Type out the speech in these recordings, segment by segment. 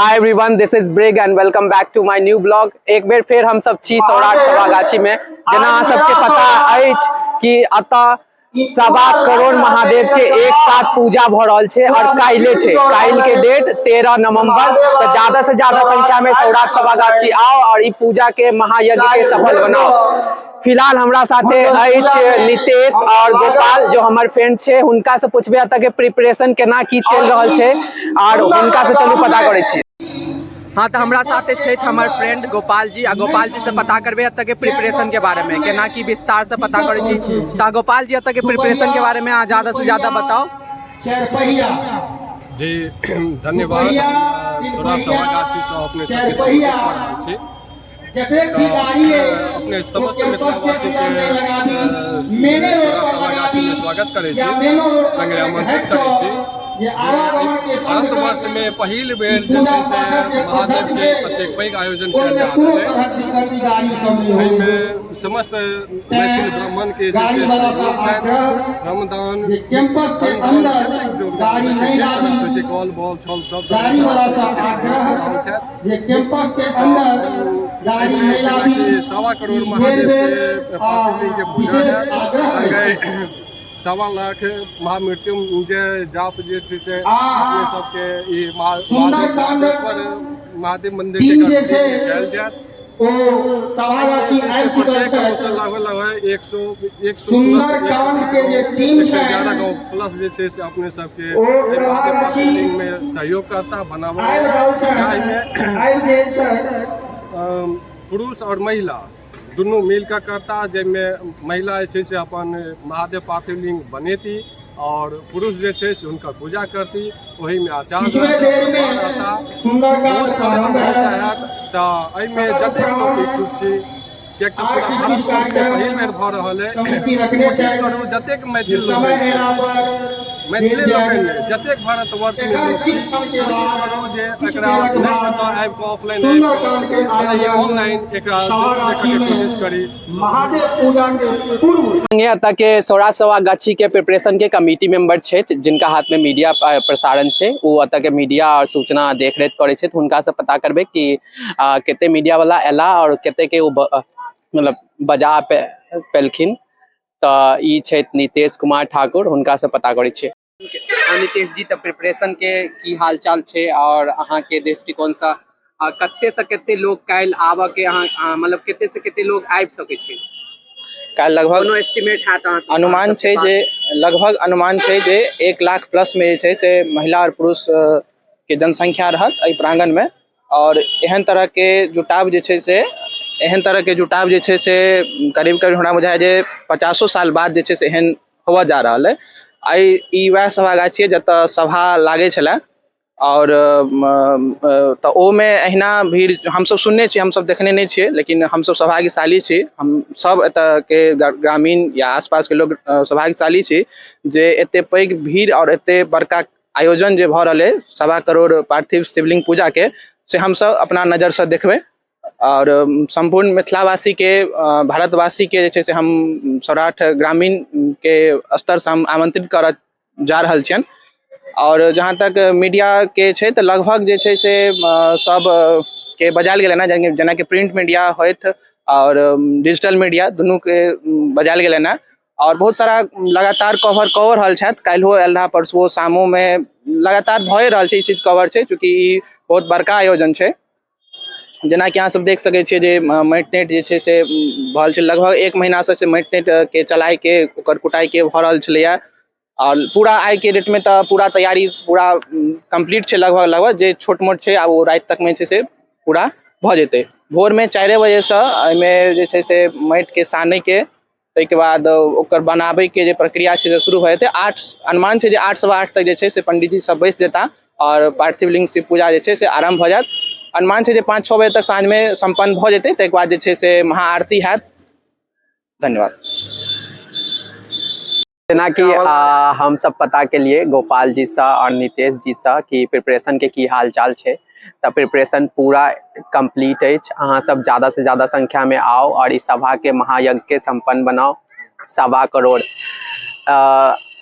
Hi everyone, this is Brig and welcome back to my new blog. एक बेर फेर हम सब छी सौराठ सभागाछी में। जेना अहाँ सबके पता अछि कि एतऽ 1.25 करोड़ महादेव के एक साथ पूजा भऽ रहल छै और काल्हि छै, काल्हि के डेट 13 नवंबर। तऽ ज्यादा से ज्यादा संख्या में सौराठ सभागाछी आओ और ई पूजा के महायज्ञ के सफल बनाओ। फिलहाल हमरा साथे अछि नितेश और गोपाल, जो हमर फ्रेंड छै। हुनका से पूछबे एतऽ के प्रिपरेशन केना की चलि रहल छै और हुनका से चलू पता करै छी। हाँ, तऽ हमरा साथे छथि हमर फ्रेंड गोपाल जी आ गोपाल जी से पता करबै एतऽ के प्रिपरेशन के बारे में केना की, विस्तार से पता करै छी। तऽ गोपाल जी, एतऽ के प्रिपरेशन के बारे में अहाँ ज्यादा से ज्यादा बताउ। जी, धन्यवाद। सौराठ सभागाछीसँ अपने सबके सम्बोधित कऽ रहल छी। तऽ अपने समस्त मिथिलावासीके सौराठ सभागाछीमे स्वागत करै छी, संगे आमंत्रित करै छी जे भारतवर्षमे पहिल बेर जे छै से महादेवके एतेक पैघ आयोजन कयल जा रहल है। एहिमे समस्त मैथिल ब्राह्मणके जे छै से सहयोग छनि। श्रमदान, धनदान, जतेक योगदान होइ छै, जे तरहसँ होइ छै, कल बल छल, सब तरहसँ सबके सहयोग कऽ रहल छथि। एहिमे जेनाकि 1.25 करोड़ महादेवके पार्थिवलिंगके पूजा हैत, संगे 1.25 लाख महामृत्युंजय जाप जे छै से अपने सबके ई महादेव, महादेश्वर महादेव मंदिर के कयल जायत। जे छै से प्रत्येक गाँवसँ लगभग लगभग 100 प्लस, 111 गाँव प्लस जे छै से अपने सबके एहि महादेव पार्थिवलिंगमे सहयोग करता बनाबऽ, जाहिमे पुरुष आओर महिला दुनू मिल कऽ करता, जाहिमे महिला जे छै से अपन महादेव पार्थिवलिंग बनेती आओर पुरुष जे छै से हुनकर पूजा करती। ओहिमे आचार्य रहता, बहुत पवित्र महोत्सव हैत। तऽ एहिमे जतेक लोक इच्छुक छी, किएक तऽ पूरा भारतवर्षमे पहिल बेर भऽ रहल अइ, कोशिश करू जतेक मैथिल लोकनि छै, मैथिले लोकनि नहि, जतेक भारतवर्षमे लोक छी, कोशिश करू जे एकरा नहि एतऽ आबि कऽ, ऑफलाइन आबि कऽ, भले ऑनलाइन एकरा जरूर देखयके कोशिश करी। संगे एतऽ के सौराठ सभा गाछी के प्रिपरेशन के कमिटी मेंबर छथि, जिनका हाथ में मीडिया प्रसारण छै। ओ एतऽ के मीडिया और सूचना देखरेख करै छथि। हुनका से पता करबै कि कते मीडिया वाला एला और कते के ओ मतलब बजा पेलखिन। तऽ ई छथि नितेश कुमार ठाकुर, हुनका से पता करै छियै। नितेश जी, तऽ प्रिपरेशन के की हाल चाल छै और अहाँके दृष्टिकोणसँ कते से कते लोग काल्हि आबऽ के अहाँ मतलब कते से कते लोग आबि सकै छै? काल्हि लगभग कोनो एस्टिमेट हैत अहाँ अनुमान छै जे लगभग अनुमान छै जे 1 लाख प्लसमे जे छै से महिला आओर पुरुष के जनसंख्या रहत एहि प्रांगणमे। आओर एहन तरहके जुटाव जे छै से एहन तरहके जुटाव जे छै से करीब करीब हमरा बुझाइ जे 50 साल बाद जे छै से एहन होबऽ जा रहल अइ। आइ ई वएह सभागाछी छियै जतऽ सभा लागै छलै आओर तऽ ओहिमे अहिना भीड़ हमसब सुनने छियै, हमसब देखने नहि छियै, लेकिन हमसब सौभाग्यशाली छी, हम सब एतऽके ग्रामीण या आसपासके लोक सौभाग्यशाली छी जे एते पैघ भीड़ आओर एते बड़का आयोजन जे भऽ रहल अइ 1.25 करोड़ पार्थिव शिवलिंग पूजाके, से हमसब अपना नजरसँ देखबै। आओर सम्पूर्ण मिथिलावासीके, भारतवासीके जे छै से हम सौराठ ग्रामीणके स्तरसँ हम आमन्त्रित करऽ जा रहल छियनि। आओर जहाँ तक मीडियाके छै, तऽ लगभग जे छै से सब के बजायल गेलै ने, जेनाकि प्रिंट मीडिया होइत आओर डिजिटल मीडिया, दुनूके बजायल गेलै ने आओर बहुत सारा लगातार कवर कऽ रहल छथि। काल्हिओ आयल रहए, परसुओ शामोमे लगातार भए रहल छै। ई चीज कवर छै, चूँकि ई बहुत बड़का आयोजन छै। जेनाकि अहाँ सब देख सकै छियै जे माटि ताटि जे छै से भऽ रहल छै। लगभग एक महीनासँ से माटि ताटिके चलाइके, ओकर कुटाइके भऽ रहल छलैया आओर पूरा आइके डेटमे तऽ पूरा तैयारी पूरा कम्प्लीट छै लगभग लगभग। जे छोट मोट छै, आब ओ राति तकमे जे छै से पूरा भऽ जेतै। भोरमे 4 बजेसँ एहिमे जे छै से माटिके सानैके, ताहिके बाद ओकर बनाबैके जे प्रक्रिया छै से शुरू भऽ जेतै। 8, अनुमान छै जे 8, 8:15 तक जे छै से पंडीजी सब बैस जेता आओर पार्थिव लिंग शिव पूजा जे छै से आरम्भ भऽ जायत। अनुमान छै जे 5-6 बजे तक साँझमे सम्पन्न भऽ जेतै। ताहिके बाद जे छै से महाआरती हैत। धन्यवाद। जेनाकि हम सब पता के लिए गोपाल जी सँ और नितेश जी सँ कि प्रिपरेशन के की हाल चाल छै, तऽ प्रिपरेशन पूरा कंप्लीट अछि। अहाँ सब ज्यादा से ज्यादा संख्या में आओ और इस सभा के महायज्ञ के संपन्न बनाओ। 1.25 करोड़,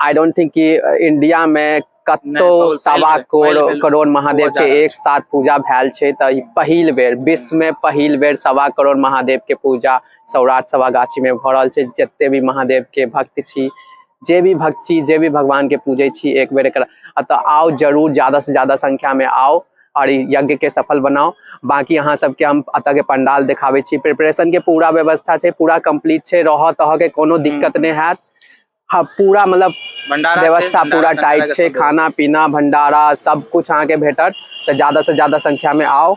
I don't think कि इंडिया में कतौ बहुत सवा पहिल बेर, पहिल बेर करोड़ महादेव के बहुत एक साथ पूजा भेल छै। तऽ ई पहिल बेर विश्व में पहिल बेर 1.25 करोड़ महादेव के पूजा सौराठ सभागाछी में भऽ रहल छै। जते भी महादेव के भक्त छी, जे भी भक्त छी, जे भी भगवान के पूजै छी, एक बेर एकर एतऽ आउ जरूर, ज्यादा से ज्यादा संख्या में आउ और ई यज्ञ के सफल बनाउ। बाकी अहाँ सबके हम एतऽ के पंडाल देखाबै छी। प्रिपरेशन के पूरा व्यवस्था छै, पूरा कंप्लीट छै, रहऽ तहऽ के कोनो दिक्कत नहि हैत। हाँ, पूरा मतलब भंडारा छै, व्यवस्था भंडारा पूरा तंडारा टाइट के छै, सब खाना पीना भंडारा सब कुछ अहाँके भेटत। तऽ ज्यादा से ज्यादा संख्या में आउ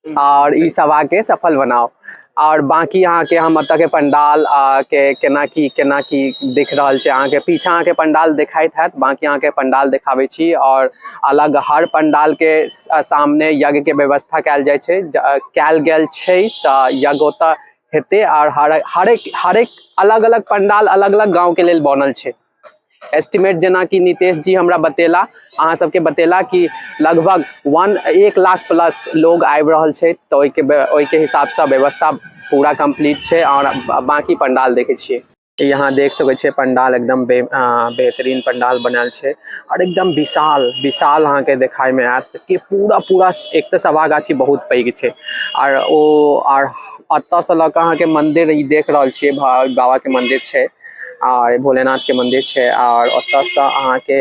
और ई सभा के सफल बनाउ। और बाकी अहाँके हम एतऽ के पंडाल के केना की दिख रहल छै, अहाँके पीछा अहाँके पंडाल देखाइत हैत। बाकी अहाँके पंडाल देखाबै छी। और अलग हर पंडाल के सामने यज्ञ के व्यवस्था कयल जाइ छै, कयल गेल छै, तऽ यज्ञ ओतऽ हेतै। और हरेक अलग अलग पंडाल अलग अलग गाँव के लेल बनल छै। एस्टिमेट जेना कि नितेश जी हमरा बतेला, अहाँ सबके बतेला कि लगभग 1 लाख प्लस लोग आबि रहल छै, तऽ ओहिके हिसाबसँ व्यवस्था पूरा कंप्लीट छै। और बाकी पंडाल देखै छियै, यहाँ देख सकै छियै पंडाल एकदम बेहतरीन पंडाल बनायल छै और एकदम विशाल विशाल अहाँके देखाइमे आयत कि पूरा पूरा एक तऽ सभागाछी बहुत पैघ छै। और ओ और एतऽसँ लऽ कऽ अहाँके मंदिर ई देख रहल छियै, बाबा के मंदिर छै और भोलेनाथ के मंदिर छै। और ओतऽसँ अहाँके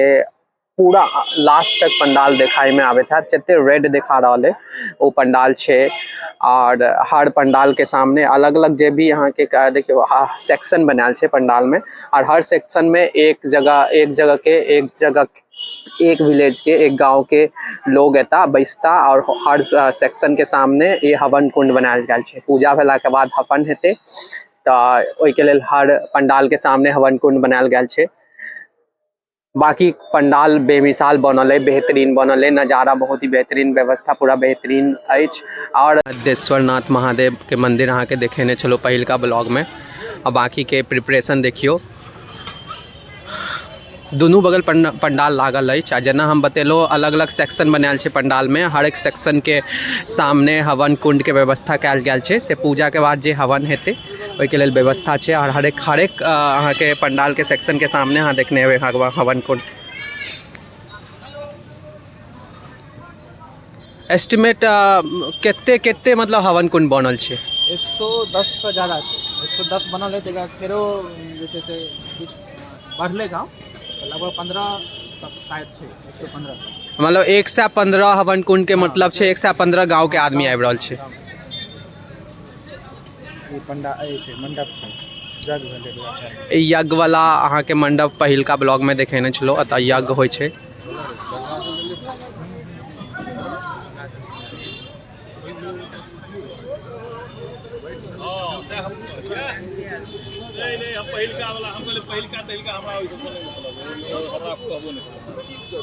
पूरा लास्ट तक पंडाल देखाई में आबैत हैत, जते रेड देखा रहल है ओ पंडाल छै। और हर पंडाल के सामने अलग अलग जे भी अहाँके देखियौ, सेक्शन बनायल छै पंडाल में। और हर सेक्शन में एक जगह, एक जगह के, एक जगह, एक विलेज के, एक गांव के लोग एता बैसता। और हर सेक्शन के सामने ये हवन कुंड बनायल गेल छै। पूजा भेला के बाद हवन हेतै, तऽ ओहिके लेल हर पंडाल के सामने हवन कुंड बनायल गेल छै। बाकी पंडाल बेमिसाल बनल है, बेहतरीन बनल है, नज़ारा बहुत ही बेहतरीन, व्यवस्था पूरा बेहतरीन अछि। और देश्वरनाथ महादेव के मंदिर अहाँके देखेने छलहुँ पहिलका ब्लॉग में। आ बाकी के प्रिपरेशन देखियौ, दुनू बगल पंडाल लागल अछि। आ जेना हम बतेलहुँ अलग अलग सेक्शन बनायल छै पंडाल में, हर एक सेक्शन के सामने हवन कुंड के व्यवस्था कयल गेल छै, से पूजा के बाद जे हवन हेतै ओहिके लेल व्यवस्था छै। और हरेक अहाँके पंडाल के सेक्शन के सामने अहाँ देखने हेबै हवन कुंड। एस्टिमेट कते कते मतलब हवन कुंड बनल छै? 110 से ज्यादा छै, 110 बनल है। तकर बाद फेरो जे छै से किछु बढ़लै गाँव, तऽ लगभग 15 तक शायद छै, 115 तक। मतलब 115 हवन कुंड के मतलब छै 115 गाँव के आदमी आबि रहल छै। ई पंडा ई छै, मंडप छै, यज्ञ भेलै 2004। ई यज्ञ वाला अहाँके मंडप पहिलका ब्लॉग में देखेने छलहुँ, एतऽ यज्ञ होइ छै।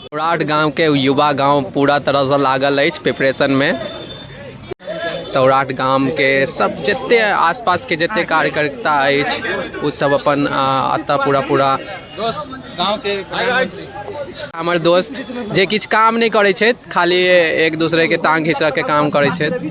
सौराठ गांव के युवा गांव पूरा तरह से लागल अछि प्रिपरेशन में। सौराठ गाम के सब जते आसपास के जते कार्यकर्ता अछि ओ सब अपन एतऽ पूरा पूरा गांव के हमर दोस्त जे किछु काम नहि करै छथि, खाली एक दूसरे के टांग घिचऽ के काम करै छथि।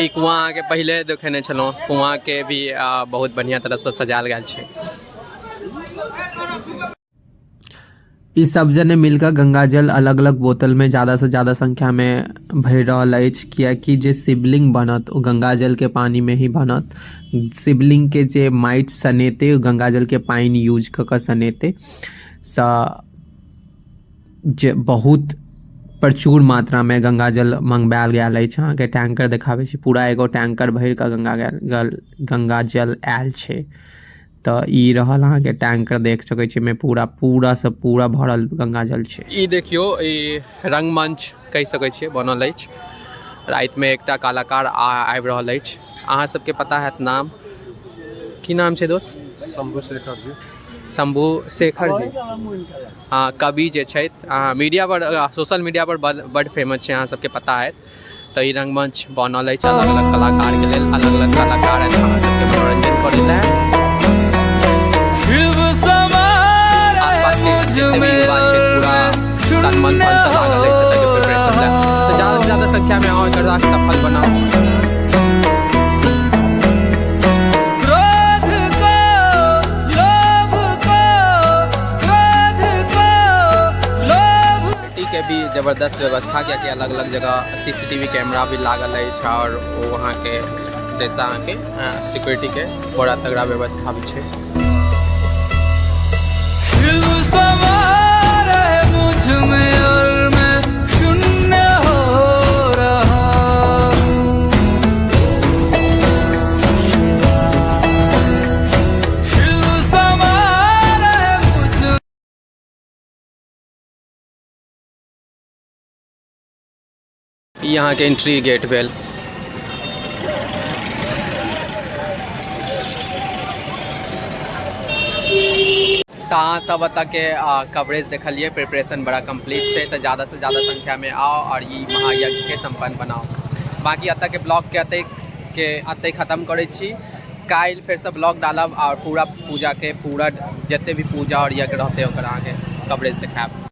ई कुआं अहाँके पहिले देखेने छलहुँ, कुआं के भी बहुत बढ़िया तरह से सजायल गेल छै। ई सब जने मिलकर गंगा जल अलग अलग बोतल में ज़्यादा से ज़्यादा संख्या में भरि रहल अछि, कियाकि जे शिवलिंग बनत ओ गंगा जल के पानी में ही बनत। शिवलिंग के जे माटि सनेते ओ गंगा जल के पानि यूज कऽ कऽ सनेते स जे बहुत प्रचुर मात्रा में गंगा जल मंगवायल गेल अछि। अहाँके टैंकर देखाबै छी, पूरा एगो टैंकर भरि कऽ गंगा जल आयल छै। तऽ ई रहल अहाँके टैंकर, देख सकै छी में पूरा पूरा से पूरा भरल गंगा जल छै। ई देखियौ, ई रंगमंच कहि सकै छियै बनल अछि। राति में एकटा कलाकार आबि रहल अछि। अहाँ सबके पता हैत नाम, की नाम छै दोस्त? शंभू शेखर जी। शंभू शेखर जी, हाँ, कवि जे छथि, अहाँ मीडिया पर, सोशल मीडिया पर बड फेमस छै, अहाँ सबके पता हैत। तऽ ई रंगमंच बनल अछि अलग अलग कलाकार के लेल, अलग अलग कलाकार आयत अहाँ सबके मनोरंजन करै लए। आसपास के जते भी युवा छै पूरा तन मन धन से लागल अछि एतऽ के प्रिपरेशन लए। तऽ ज्यादा से ज्यादा संख्या में आउ, एकर सफल जबरदस्त व्यवस्था, कियाकि अलग अलग जगह सीसीटीवी कैमरा भी लागल अछि आओर ओ अहाँके जैसा अहाँके सिक्योरिटीके बड़ा तगड़ा व्यवस्था भी छै। शिव समा रहे मुझ में और मैं शून्य हो रहा हूँ। शिव समा रहे मुझ ई अहाँके एंट्री गेट भेल। तऽ अहाँ सब एतऽके कवरेज देखलियै। प्रिपरेशन बड़ा कम्प्लीट छै, तऽ ज़्यादासँ ज़्यादा संख्यामे आउ आओर ई महायज्ञके सम्पन्न बनाउ। बाँकी एतऽके ब्लॉगके एतै के एतै खतम करै छी। काल्हि फेरसँ ब्लॉग डालब आओर पूरा पूजाके पूरा जते भी पूजा आओर यज्ञ रहतै, ओकर अहाँके कवरेज देखायब।